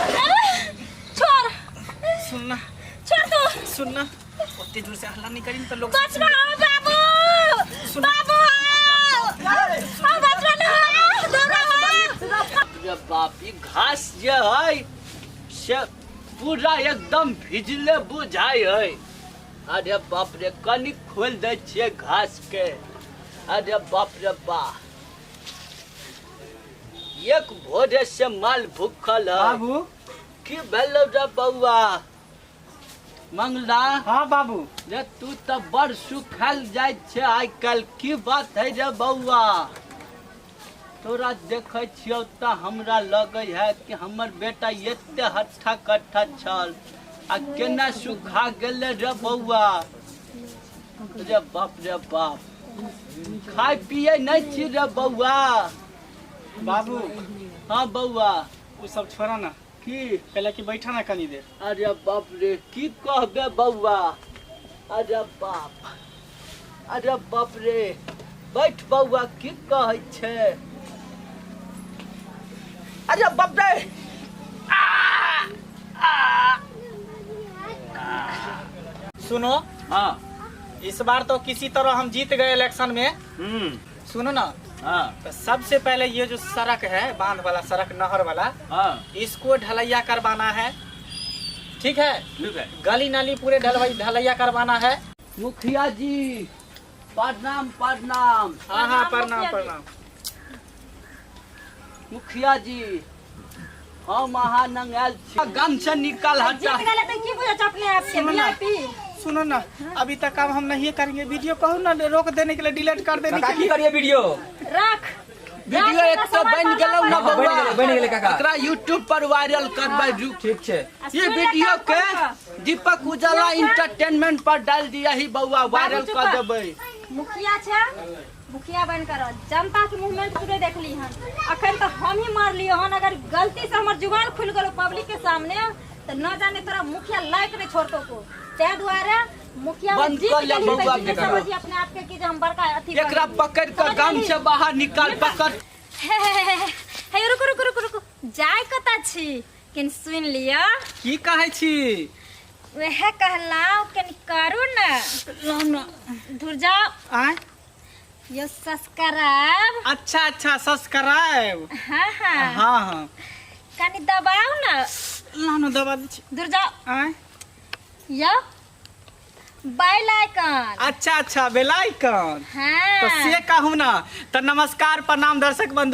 छोड़ सुनना छोड़ तू सुनना ओते जोर से हल्ला नहीं करी तो लोग बचवा आओ बाबू बाबू आओ आओ बचवा ना आओ दौड़ो आओ रे बाप ई घास जे है से पूरा एकदम भिजले बुझाइ है अरे बाप रे कनी खोलि दै छियै घास के अरे बाप रे बा एक भोरे से माल भूखल है बाबू की भेलौ रे बौआ मंगला हाँ बाबू रे तू तऽ बड़ सुखायल जाइ छै आइ काल्हि की बात है रे बौआ तोरा देखै छियौ तऽ हमरा लगै है कि हमर बेटा एते हट्ठा कट्ठा छल आ केना सुखा गेलै रे बौआ रे बाप रे बाप खाय पियै नहि छी रे बौआ बाबू हाँ बौआ वो सब छोड़ा ना की पहले कि बैठा ना कनी देर अरे बाप रे की कहबे बौआ अरे बाप अरे बाप रे बैठ बौआ की कहै छै अरे बाप रे आ आ सुनो हाँ इस बार तो किसी तरह हम जीत गए इलेक्शन में हम्म सुनो ना हाँ तो सबसे पहले ये जो सड़क है बांध वाला सड़क नहर वाला हाँ इसको ढलैया करवाना है ठीक है ठीक है गली नाली पूरे ढलवई ढलैया करवाना है मुखिया जी प्रणाम प्रणाम हाँ हाँ प्रणाम प्रणाम मुखिया जी हम अहाँ नंग आयल छी गाम से निकाल हटा जीत गेलै तऽ की बुझै छ अपने आप के सुनो ना। वीआईपी सुनो ना अभी तक काम हम नहीं करेंगे वीडियो कहो ना रोक देने के लिए डिलीट कर देने काका के की लिए करिए वीडियो रख वीडियो एक तो बन गेलौ ना हाँ, बनि बौआ गेलै, बनि गेलै काका। एकरा यूट्यूब पर वायरल करबै रुक ठीक छै ये वीडियो के दीपक उजाला इंटरटेनमेंट पर डाल दिया ही बौआ वायरल चुप कर कर। देबै मुखिया छै मुखिया बन कर जनता के मूवमेंट पूरे देखली हन अखन तऽ हम ही मारलियो हन अगर गलती से हमर जुबान खुलि गेलो पब्लिक के सामने तऽ न जाने तोरा मुखिया लायक नहीं छोड़तो को ताहि दुआरे मुखिया में बंद जीत कर ले गेली बौआ तऽ ई एकरा। समझी अपने आप के कि जे हम बड़का अथी बन एकरा गेली। पकड़ के समझ गाम गेली? से बाहर निकाल पकड़ हे हे हे हे हे रुकू रुकू रुकू रुकू जाय कतऽ छी कनि सुनि लिअ की कहै छी वएह कहलहुँ कनि करू ने धुर जाओ आय यो सब्सक्राइब अच्छा अच्छा सब्सक्राइब हाँ हाँ हाँ हाँ कनि दबाउ ने ला ना दबा दै छी दूर जाओ आय यो बेल आइकन अच्छा अच्छा बेल आइकन हाँ तो से कहू ना तो नमस्कार प्रणाम दर्शक बंधु।